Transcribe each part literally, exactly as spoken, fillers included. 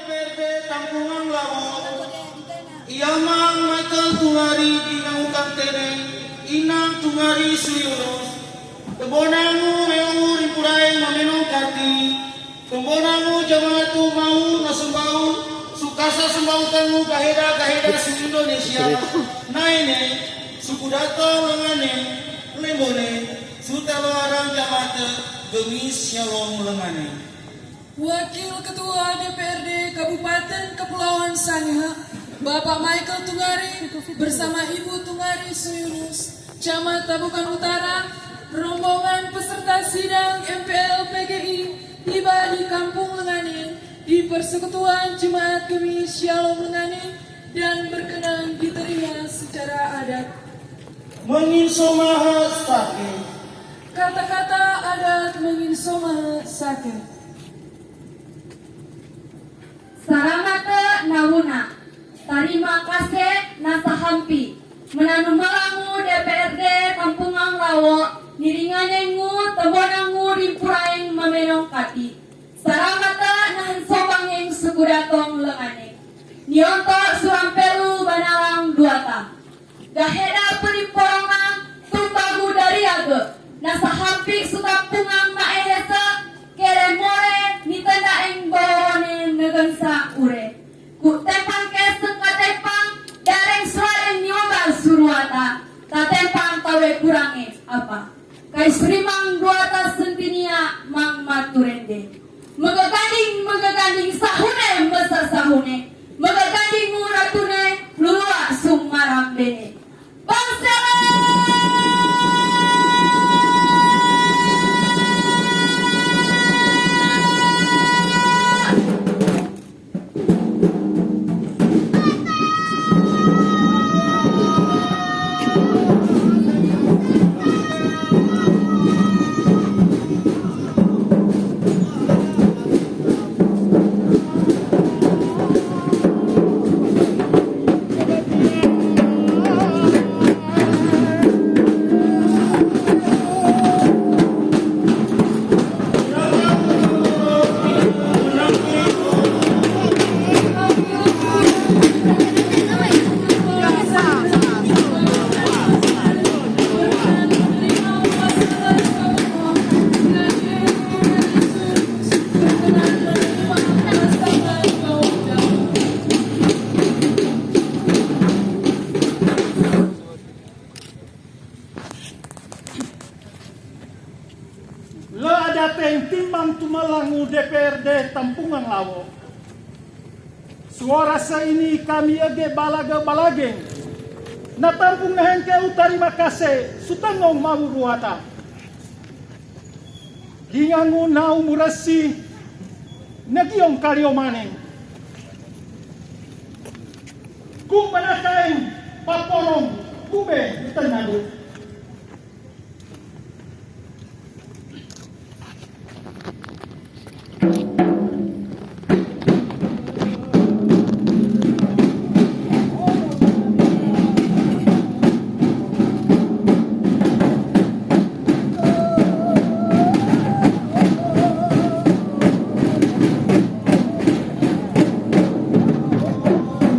Perde Tampungan Lawo, i amang Michael Tungari, i inang Kapten, i inang Tungari Suyunus, tembonangu meungu rimpuraeng mamenong kati, tembonangu jamaatu mau na sembau, su kasa sembau tangu gaheda gaheda su Indonesia, naene, suku datang lengane, lembone, su telo arang jamaatu, gemi shalom lengane. Wakil Ketua D P R D Kabupaten Kepulauan Sangihe, Bapak Michael Tungari bersama Ibu Tungari Suyunus, Camat Tabukan Utara, rombongan peserta sidang M P L P G I tiba di Kampung Lenganin, di Persekutuan Jemaat Gemi Shalom Lenganin, dan berkenan diterima secara adat. Menginsomaha sake. Kata-kata adat menginsomaha sake. Saramate nawuna. Tarima kase na sahampi. Menanu melangu D P R D Tampungan Lawo, niringanengu, tembonangu rimpuraeng mamenong kati. Saramate na hensomangeng suku datong lengane. Nionto surampelu banalang duata. Gaheda peniporongan tumbagu dariage, na sahampi su tampungan maehese, kere more, nitendaeng bawone negensa ure. Ku tempang ke sengka tempang, dareng suareng nioba suruata, tatempang tawe kurange apa. Kai surimang duata sentinia mang maturende. Megaganding, megaganding sahune, mesa sahune. Megaganding muratune, lulua sumarambene. Bangsela! Le adateng timbang tumalangu D P R D Tampungan Lawo. Suara sa ini kami ege balaga balageng. Na tampung nahengke utarima kase, sutengong mawu ruata. Dingangu nau murasi, nagiong kalio maneng. Ku manakaeng paporong kube tenadu.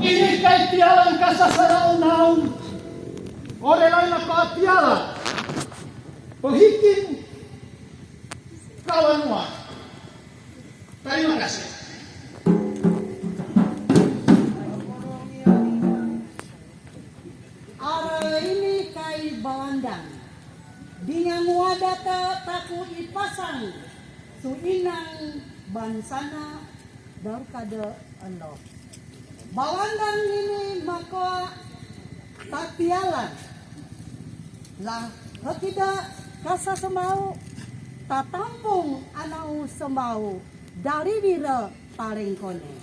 Ini kai tialan kasasarao naung. Ore lain apa tiala. Pehikin kawan wa. Terima kasih. Are ini kai balandang. Dingangu adate taku ipasang. Su inang bansana darkade elo. Balandang ini mako tatialan. Lah, hekida kasa sembau, tatampung anau sembau, dari wira palengkone.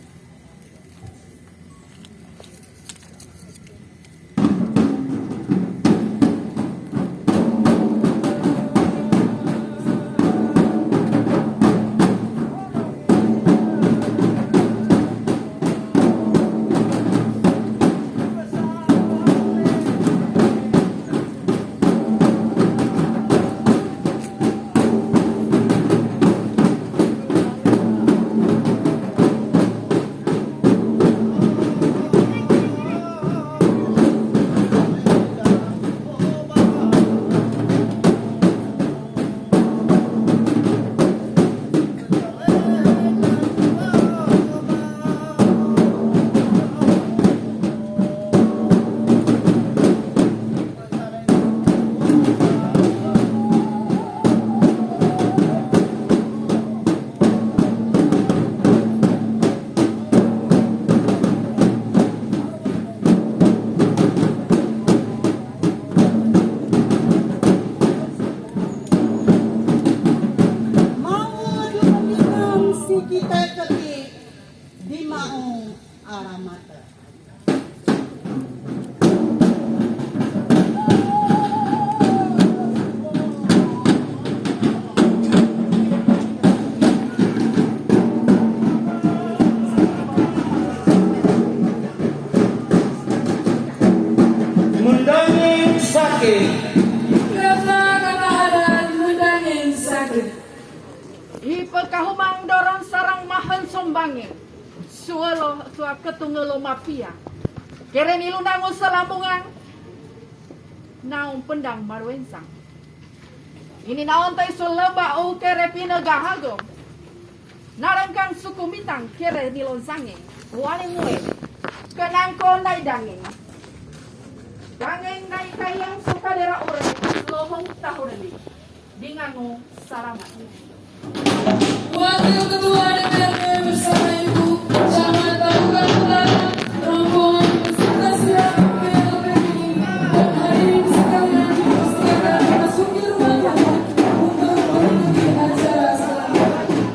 Kahumang doron sareng mahen sombange. Suelo sua ketungelo mapia. Kere ni lunangu selambungan. Naung pendang maruensang. Ini naon tai suleba u kere pine gahago. Narengkang suku mitang kere ni lonsange. Wani mue. Kenangko nai dangeng. Dangeng nai kayang suka dera ure. Lohong tahu deli. Dingango saramat. Wakil Ketua D P R D bersama Ibu Camat Tabukan Utara, rombongan beserta sira P L P ini, dan hadirin sekalian dipersilakan memasuki ruang tamu untuk mengikuti acara selanjutnya.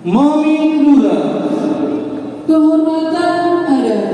Mamin Lurah. Kehormatan adat.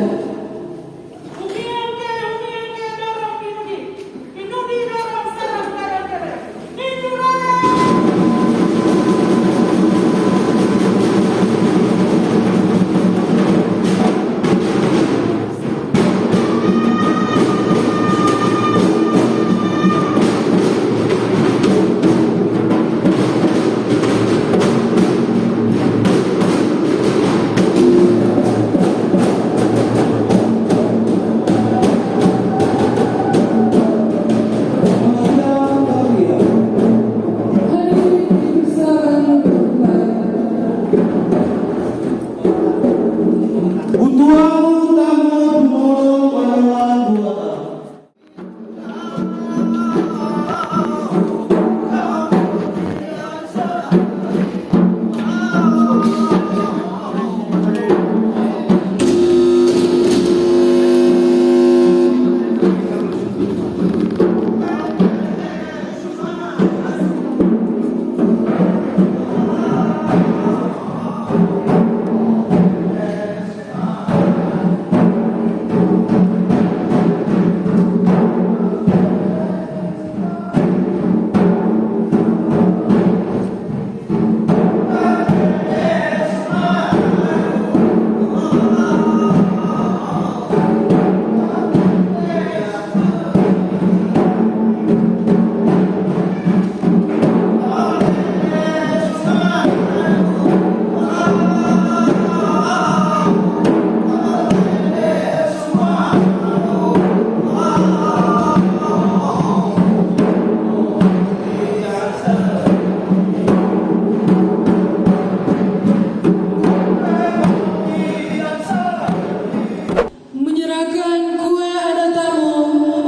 Menyerahkan kue adat tamu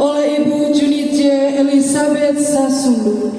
oleh Ibu Junit J Elizabeth Sasundu.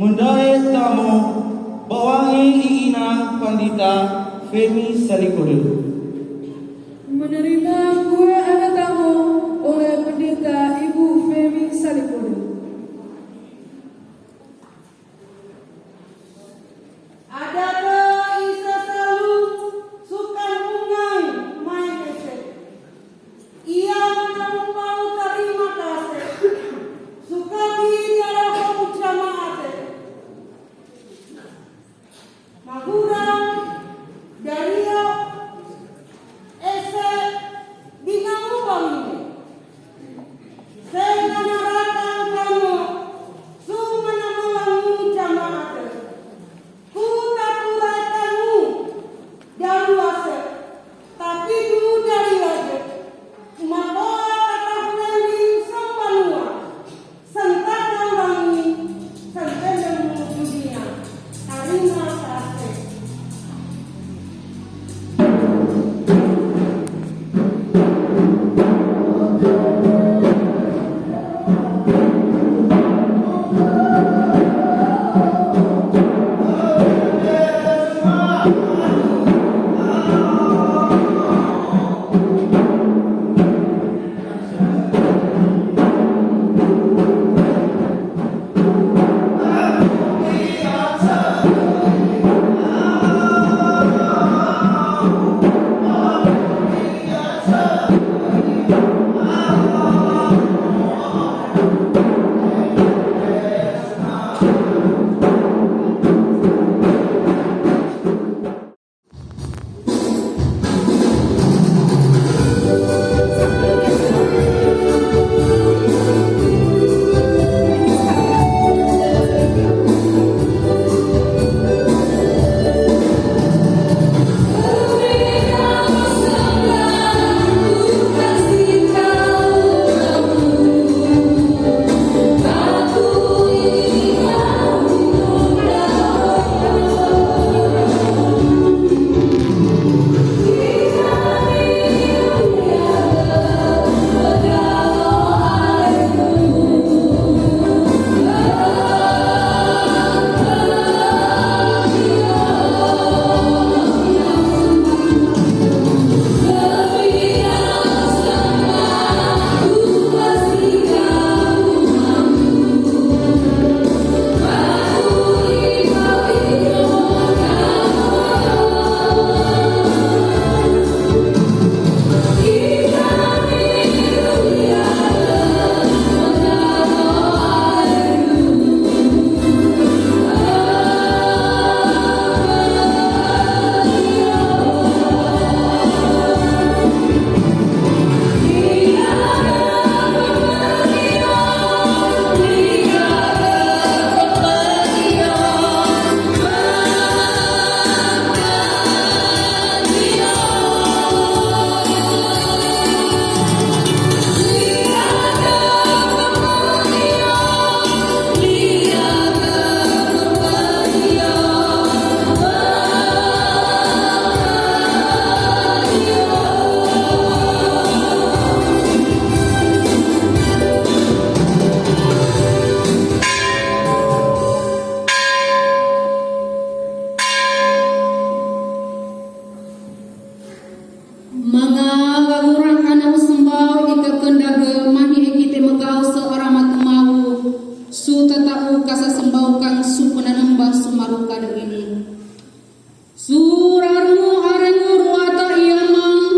Mendae tamo bawahi i inang Pandita Femi Salikodo. Menerima kue adat tamo oleh Pendeta Ibu Femi Salikodo. Adate i sesalu sukan ungai mai ese. Ia manampau tarima kase. Sukawi ni aroho jamaate. Magura, dario, ese, dingamu bangine. Sengana rakan kamo, sumana malangu jamaate. Ku takurai kamo, daruase. Tapi du dari aje, uma toa kata hulendi sambanua, sentata ulangi, sentende mu dunia, tarima kase. Manga gagurang ana u sembau i kakendage mahi e kite megau se aramat mau, su tatau kasa sembau kang su penanembah sumaru kade ini. Su rarmu arengu ruata i Amang,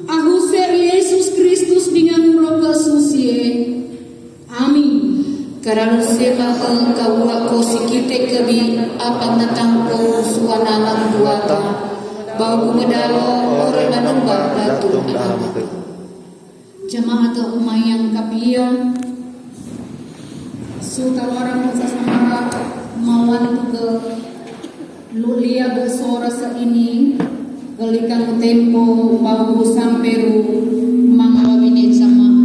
ahuse Yesus Kristus dingan roh kesusie. Amin. Karalu sema engkau wako sikite kebi apa ngetang ko suana lang kuata. Bau bedalo ore manembah datung dalam. Jamaat umayang kapia. Su tawarang sasamara mawan tuge lulia ge sora sa ini. Gelikan tempo bau samperu mangawine jamaat.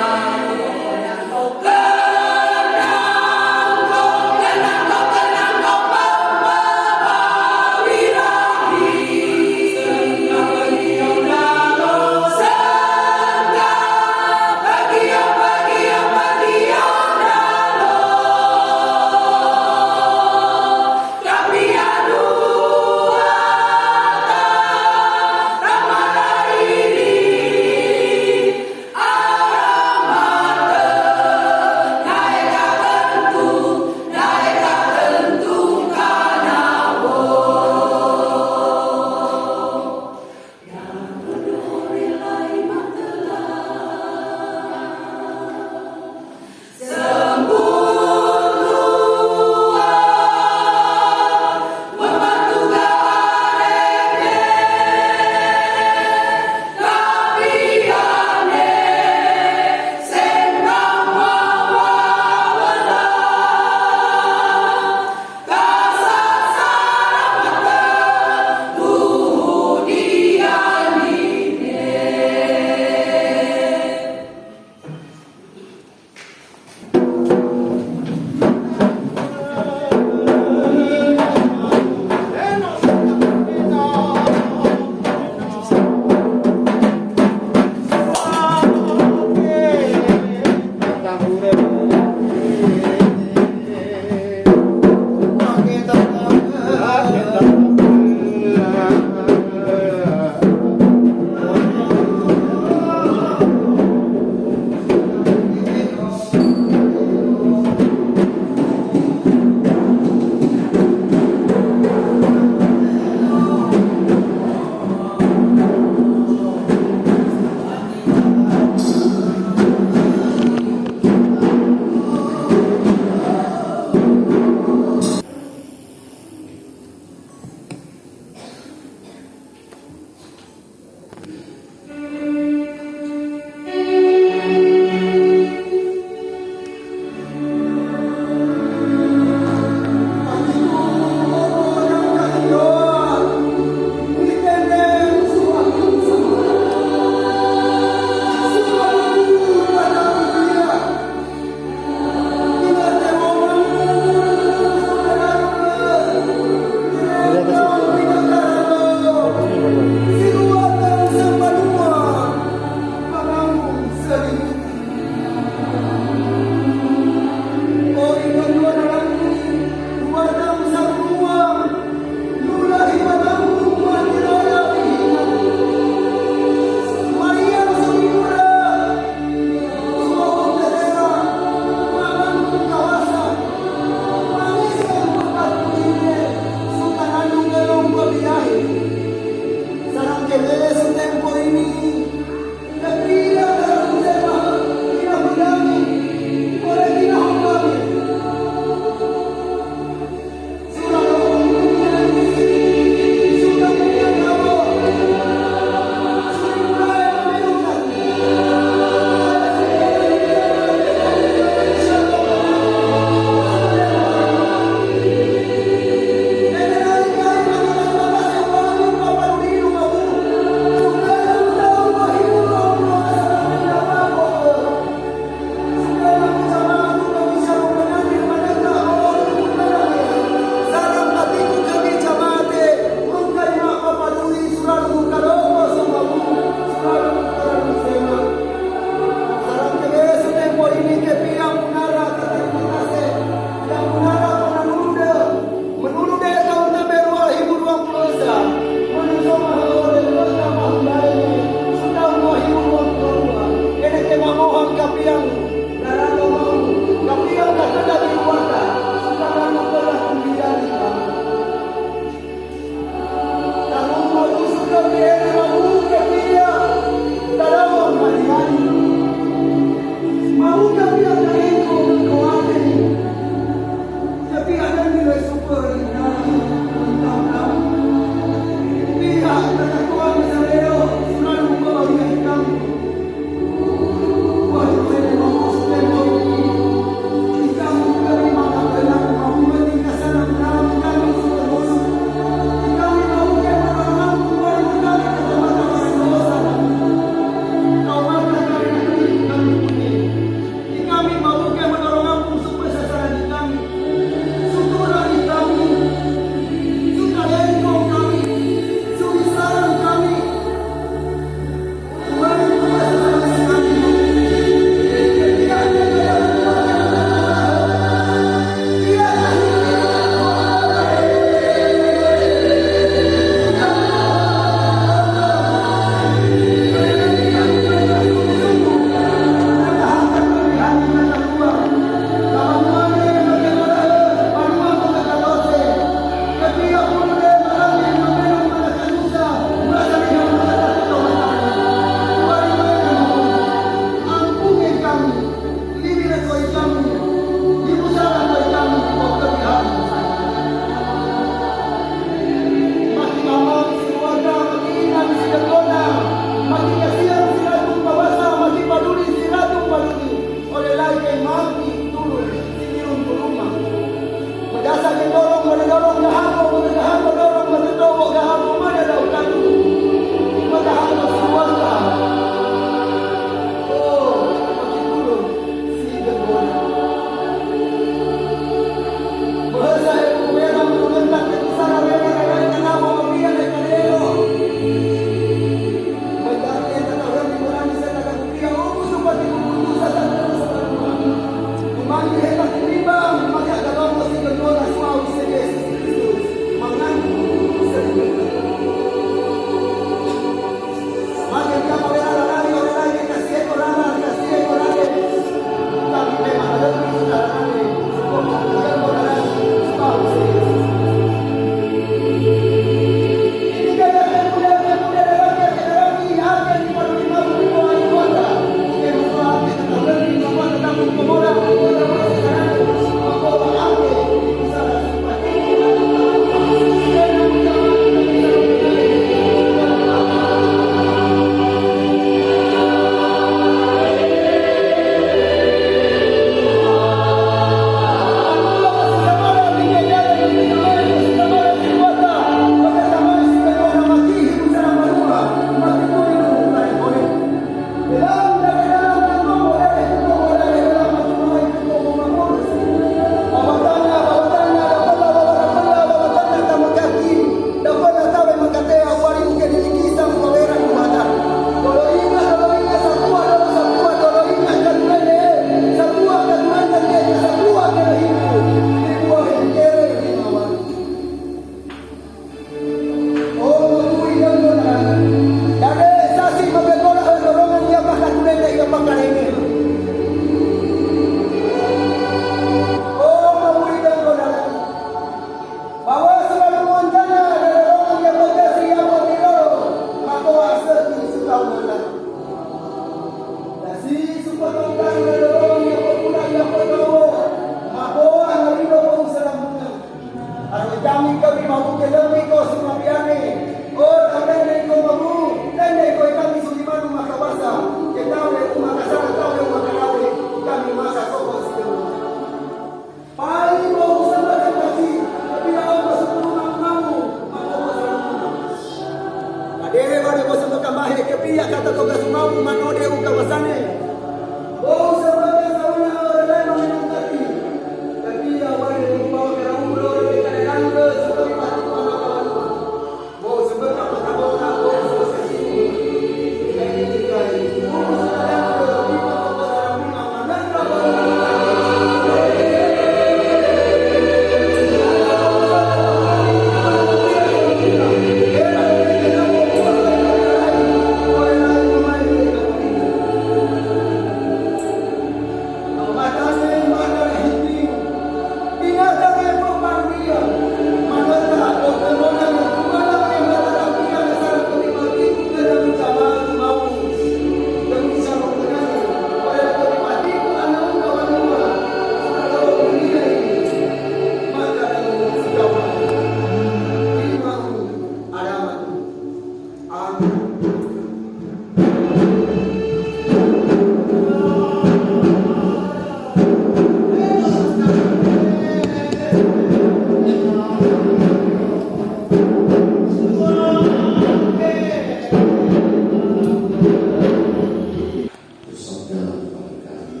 Bersabda kepada kami,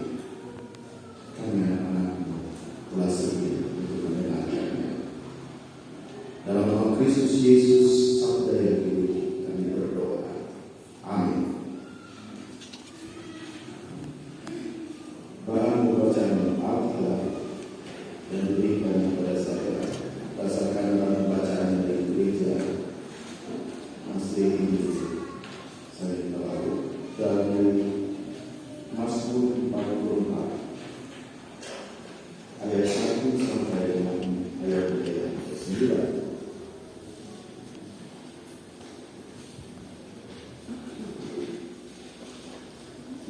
kami anak-anakmu telah sedia untuk mendengarkannya. Dalam nama Kristus Yesus, Sabda yang hidup, kami berdoa. Amin. Barang pembacaan Alkitab yang diberikan kepada saya berdasarkan barang bacaan dari gereja Masjid Hindu Sari Tabaru dari Mazmur empat puluh empat ayat satu sampai dengan ayat yang kesembilan.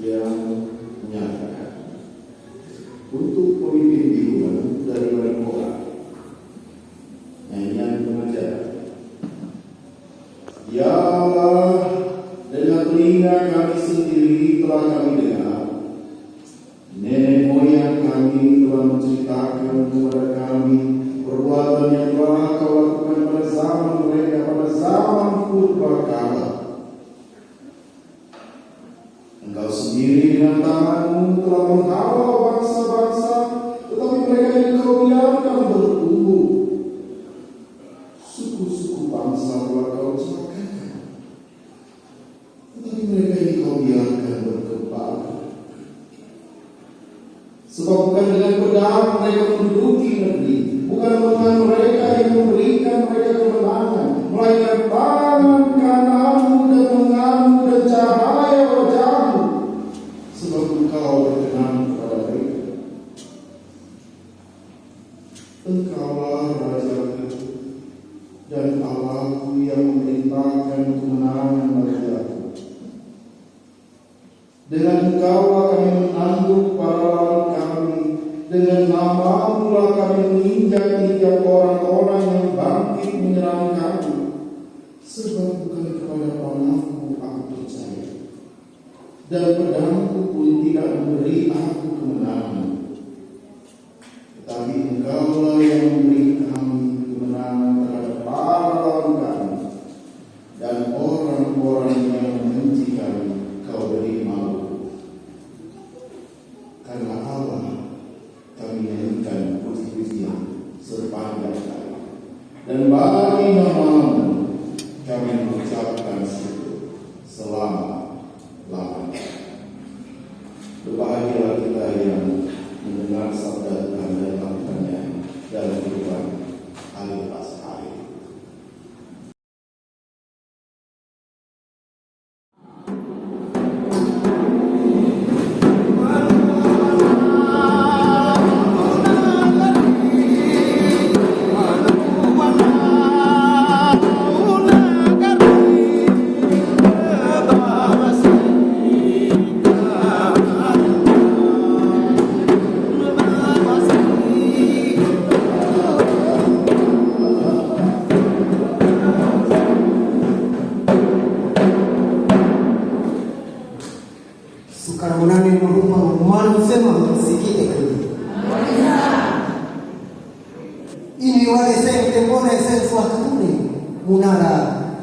Yang menyatakan untuk pemimpin biduan dari Bani Korah. Nyanyian pengajaran. Ya Allah, dengan telinga kami sendiri telah kami dengar. Nenek moyang kami telah menceritakan kepada kami perbuatan yang telah kau lakukan pada zaman mereka, pada zaman purba kala. Engkau sendiri dengan tanganmu telah menghalau bangsa-bangsa, tetapi mereka ini kau biarkan bertumbuh. Suku-suku bangsa telah kau celakakan, tetapi mereka ini kau biarkan berkembang. Sebab bukan dengan pedang mereka menduduki negeri, bukan tangan mereka yang memberikan mereka kemenangan, melainkan tangan kananmu dan lenganmu dan cahaya wajahmu, sebab engkau berkenan kepada mereka. Engkaulah Rajaku dan Allahku yang memerintahkan kemenangan bagi aku. Dengan engkaulah kami menanduk para lawan kami, dengan namamulah kami menginjak-injak orang-orang yang bangkit menyerang kami. Sebab bukan kepada panahku aku percaya, dan pedangku pun tidak memberi aku kemenangan. Tetapi Engkaulah yang memberi kami kemenangan terhadap para lawan kami, dan orang-orang yang membenci kami Kau beri malu. Karena Allah kami nyanyikan puji-pujian sepanjang hari, dan bagi nama-Mu kami mengucapkan syukur selama-lamanya. Berbahagialah kita yang mendengar sabda Tuhan dan melakukannya dalam kehidupan hari lepas hari. Sukaramunane marupa manusia ma sikite kini. Ini wale seng tembone seng suakatune munara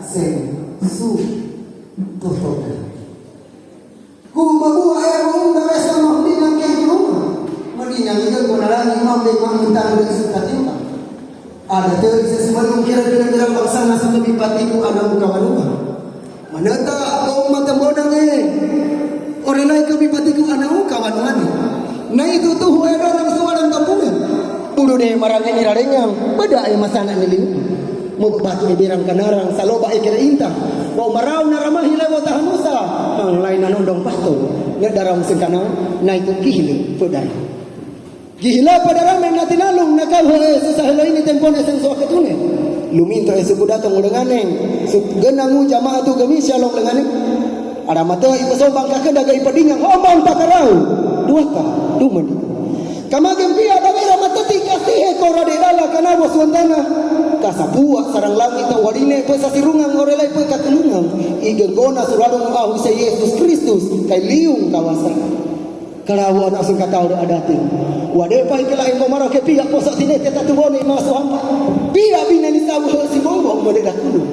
seng su totona. Memang mentang dari suka timpang. Ada teri sesuatu kira-kira dalam bangsa nasa kami patiku anak muka wanita. Maneta kau mata bonang e. Ore lai kami patiku anak muka wanita. Na itu tuh era orang suara tampungan. Bulu de marang ini rarenyang. Beda e masana niliu. Mau batu e berang kanarang saloba e kira intang. Bau marau naramahi lewo tahanusa. Mang lain nanondong pato. Ngedarang sengkanang. Na itu kihile pedara. Gihila pada rame nati nalung nakau he susah helo ini tempone seng soa ketune. Luminto e suku datong ulenganeng. Suku genangu jamaah tu gemi shalom lenganeng. Ada mate ibu sombang kakeda ga ipa dinyang hombang pakarau. Duaka, dumani. Kama gempia da mera mateti kasih he kora de dala kanabo suantana. Kasapua sarang langit tau warine pe sasirungang orelai pe kakelungang. Igenggona surarung ahu se Yesus Kristus kai liung kawasa. Kalawo anak sing katau de adatin. Wade pai kelain ko marau ke pia posa tinete tatu bone masu hampa. Pia bine ni sabu si bongo mode dakulu.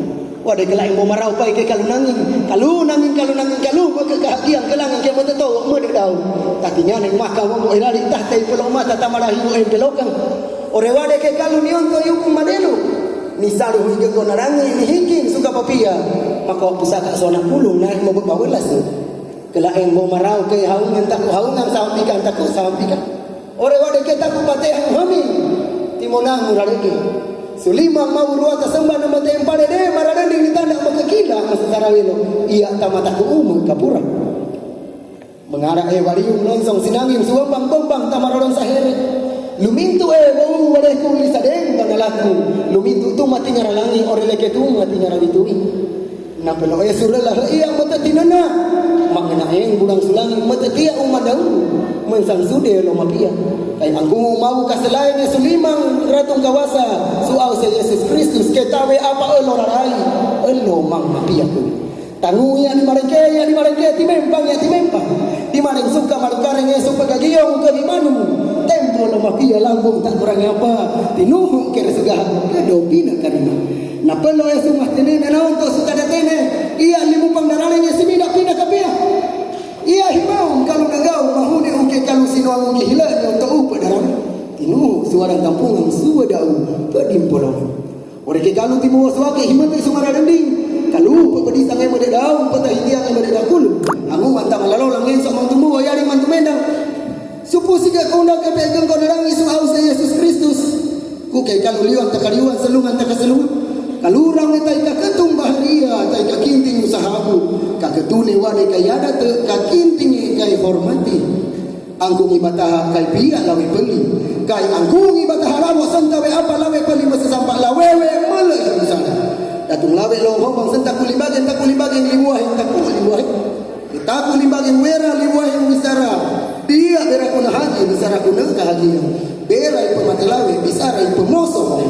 Wade kelain ko marau pai ke kalu nangin. Kalu nangin, kalu nangin, kalu meke kahakian kelangin ke mode tau mode dau. Tatinya ne maka wongo irali tahte ipelo mata tamarahi mo empelokang. Ore wade ke kalu nionto yuku madelu. Ni salu huige ko narangi ni hingking suka papia. Maka pusaka sona pulung naik mo bawelas. Kelaeng bo marau ke haungan taku haungan sampika taku sampika. Ore wade ke taku pate hami. Timonang rareke. Sulima mau rua kasamba nama tempare de maradending ni tanda makakila masa sarawelo. Iya tamataku uma kapura. Mengara e wariung nonsong sinangin suwambang bombang tamaroron sahere. Lumintu e wau waleku lisadeng banalaku. Lumintu tu mati ngaralangi ore leke tu mati ngarabitui. Napelo e surela he iya mata tinana. Mangena eng bulang sulangi mata tia umandau. Mensang sude lo mapia. Kai angkumu mau kaselae ne sulimang ratung kawasa. Suau se Yesus Kristus ketawe apa elo rarai. Elo mang mapia ku. Tangu ya di marengke, ya di marengke, timempang, ya timempang. Di mareng suka malukareng e suka gagiong ke di manu. Tempo lo mapia lambung tak kurang apa. Tinuhu kere suga ke dopina karima. Na pelo e sumah tene na naon to suka datene. Iya limu pang daraleng e simina pina kapia. Iya himau kalu nagau mahune uke kalu sinoang uke hila nyoto upa daraleng. Tinuhu suara tampungan suwa dau pedimpolong. Ore ke kalu timu waswake himete sumara dending. Kalu pepedisang e mede dau peta hitiang e mede dakulu. Angu mantang lalo langen sok mantumu wayari mantumendang. Supu siga kunda ke pegeng kau nerangi su au se Yesus Kristus. Kuke kalu liwan takaliwan selungan takaselungan. Kalu rang e tai kaketung baharia tai kakinting usahaku. Kaketune wade kayada te kakinting e kai hormati. Angkung ibataha kai pia lawe peli. Kai angkung ibataha lawo senta we apa lawe peli masa sampa lawewe mele ibu sana. Datung lawe lo hobang senta kulimbage enta kulimbage libuahe enta kulibuahe. Enta kulimbage wera libuahe misara. Dia bera kuna hagi misara kuna kahagi. Bera ipe mate lawe misara ipe moso.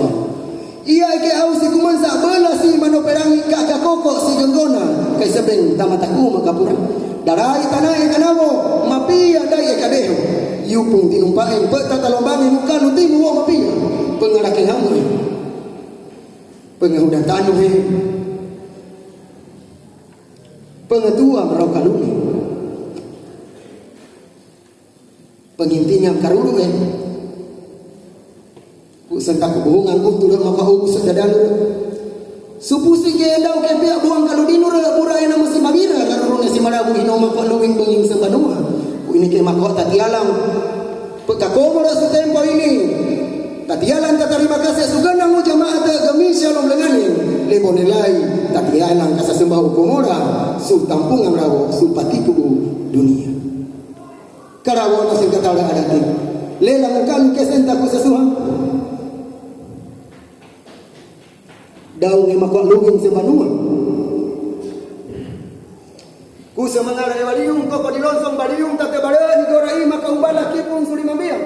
Iya eke au si kumansa bela si mano perangi kaka koko si genggona kai sebeng tamataku makapura. Darai tanae kanabo mapia dai eka deho. Yupung tinumpae peta talombangi mukalu timu wo mapia. Pengarake ngamure. Pengehuda tanu he. Pengetua merau kalungi. Pengintinya karulu e. Ku senta kubuhungan ku tulo maka ubu sedadalu. Supu si gendau ke pia buang kalu dinure bura ena mesi magira lalu rune si marabu ino maka luwing benging sembanua. Ku ini ke maka tatialang. Pekakomoro su tempo ini. Tatialang tatarima kase sugana mu jamaah te gemi shalom lengani. Lebonelai tatialang kasa sembah ukomora su tampungan rawo su patiku dunia. Karawana sing katara adati. Lela ngekalu kesen taku sesuha. Daung e makua lungin sebanua. Ku semangara e baliung koko dilonsong baliung tate bale ni gora i maka umbala kipung suli mambiang.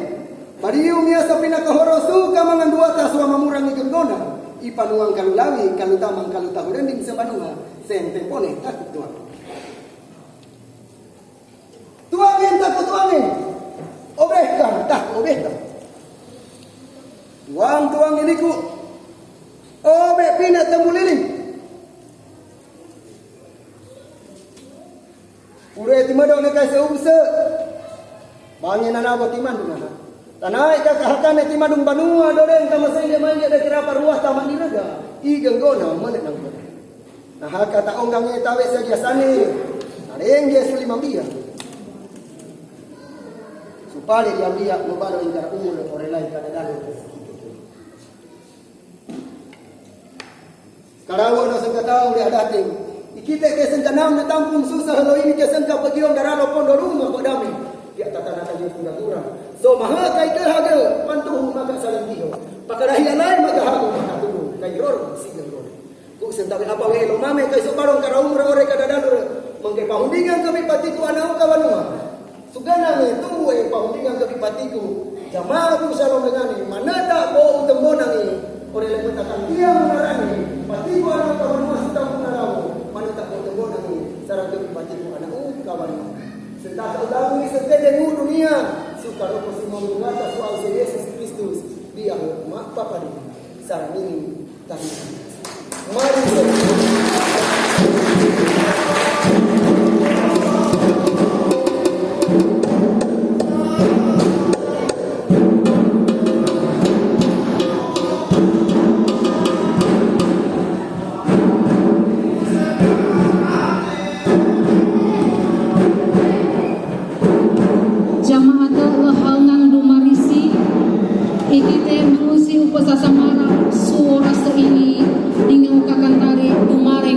Baliung ia sapina kahoro suka manganduata suama murang i genggona. Ipanuang kalu lawi kalu tamang kalu tahu rending sebanua. Sente pone takut tuang. Tuangin taku tuangin. Obehkan taku obehkan. Tuang tuang iliku. Obe pina tembuliling. Ure timadong ne kaise ubse. Bangin anabo timan dunana. Tanae ka kahakane timadung banua, doreng tamasenge mange de kerapa ruah tamanirega. I genggona mone nang kota. Nah, haka taonggange tawe sagia sane. Tarengge suli mambia. Supale diambia mobalo ingkar umur orelai kada dalu. Karawa no sengka tau de adating. Ikite ke sengka nam na tampung susah lo ini ke sengka pegiong daralo pondo rumah ko dami. Pia tatana kayu pura-pura. So maha kai ke hage pantuhu maka saling diho. Pakarahi alai maka hago maka tuhu. Kai ror si genggona. Ku sentabi apa we lo mame kai so barong kara umur ore kada dalu. Mangke pahundingan kami patiku anau kawanua. Sugana nge tumbu e pahundingan kami patiku. Jamaah tu salom dengane maneta bo utembonangi. Ore le metakan dia munarani. Patiku anau kawanua sitamu narau. Maneta bo utembonangi. Sarang kami patiku anau kawanua. Sentaka ulangi setede mu dunia. Suka roko simon ngata suau se Yesus Kristus. Dia mak papadi. Sarang ini. Mari. Jamaah te lehangan dumarisi, ikite mengusi upasasamara suara seini, ingau kakantari dumare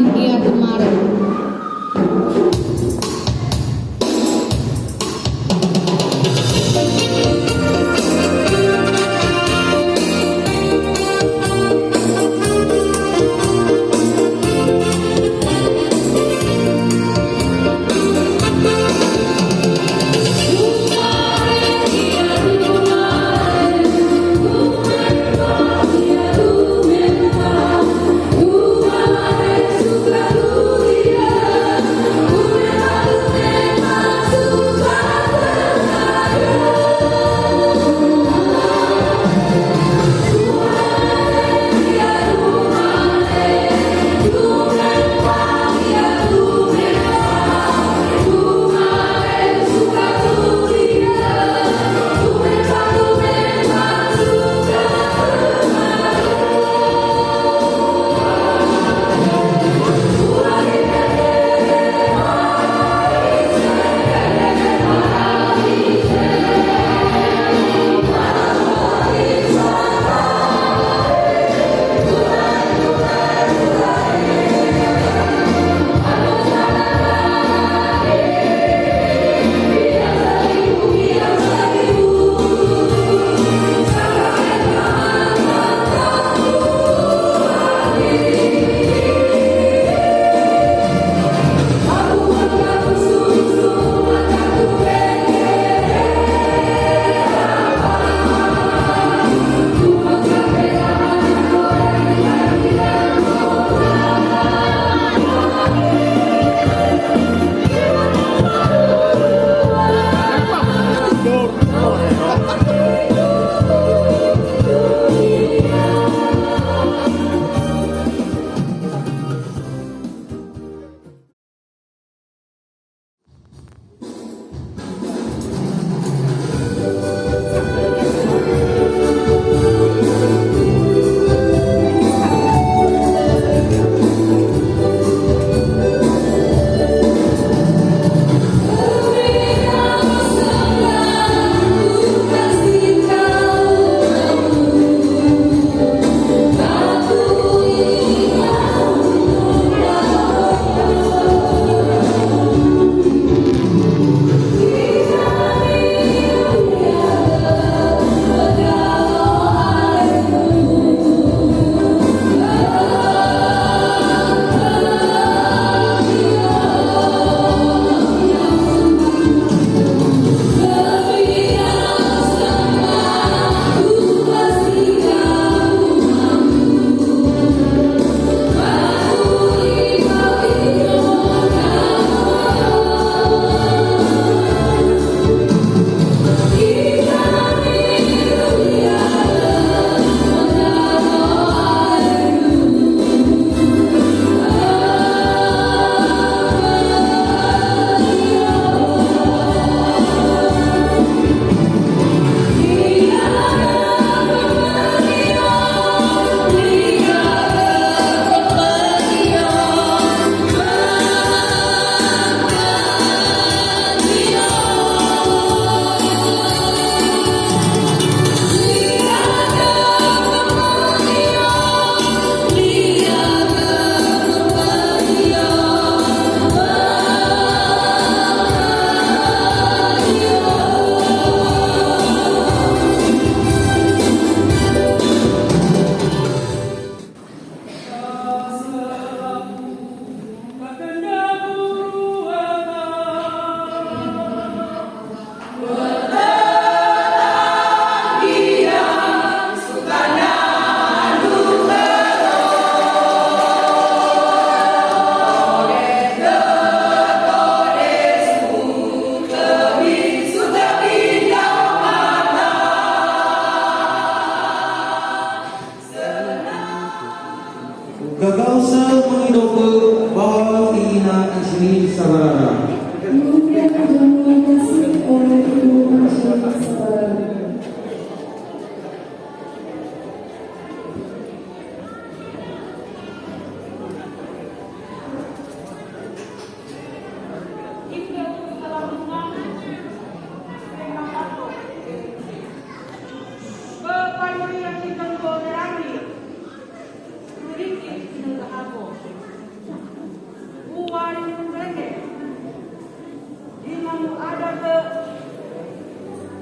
Ada ke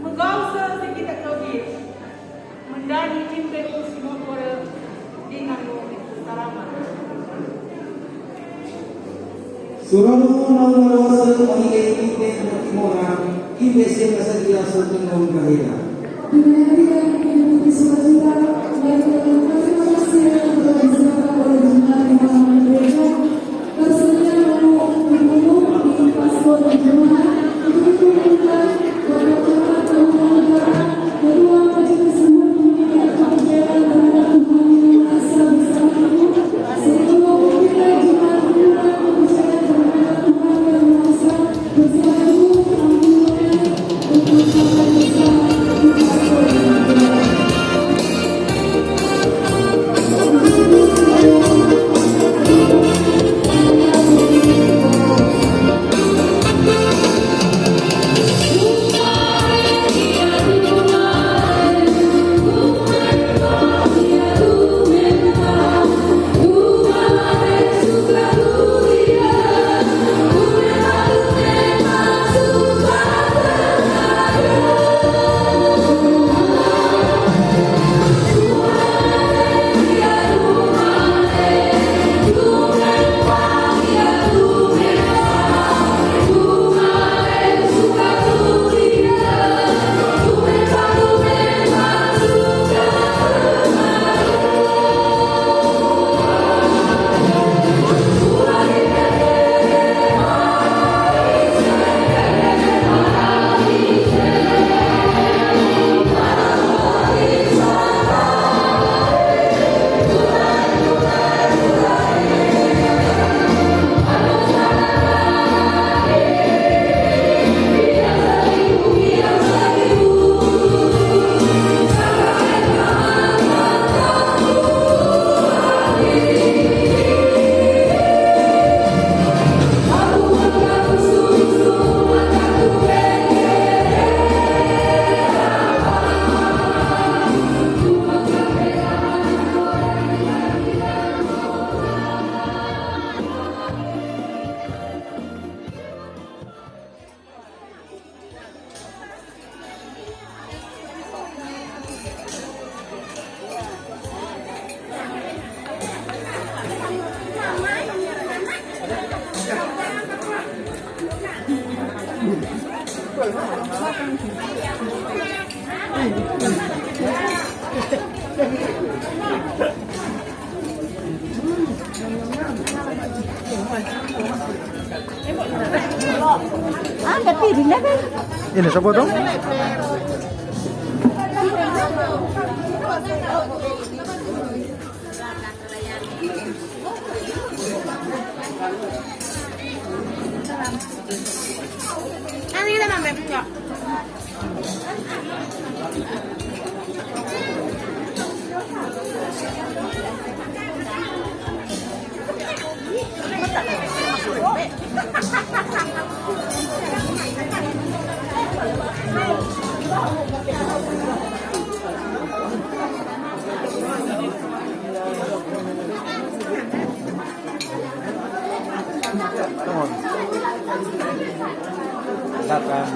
megau se sikit lagi. Mendani timpe ku sino kore di nanu salama. Surano nang marwasa mangile ite mati mora, ibe se kasadia so tenong kahira. Ini siapa tuh? Ini kita mampir enggak? Come on. Silakan.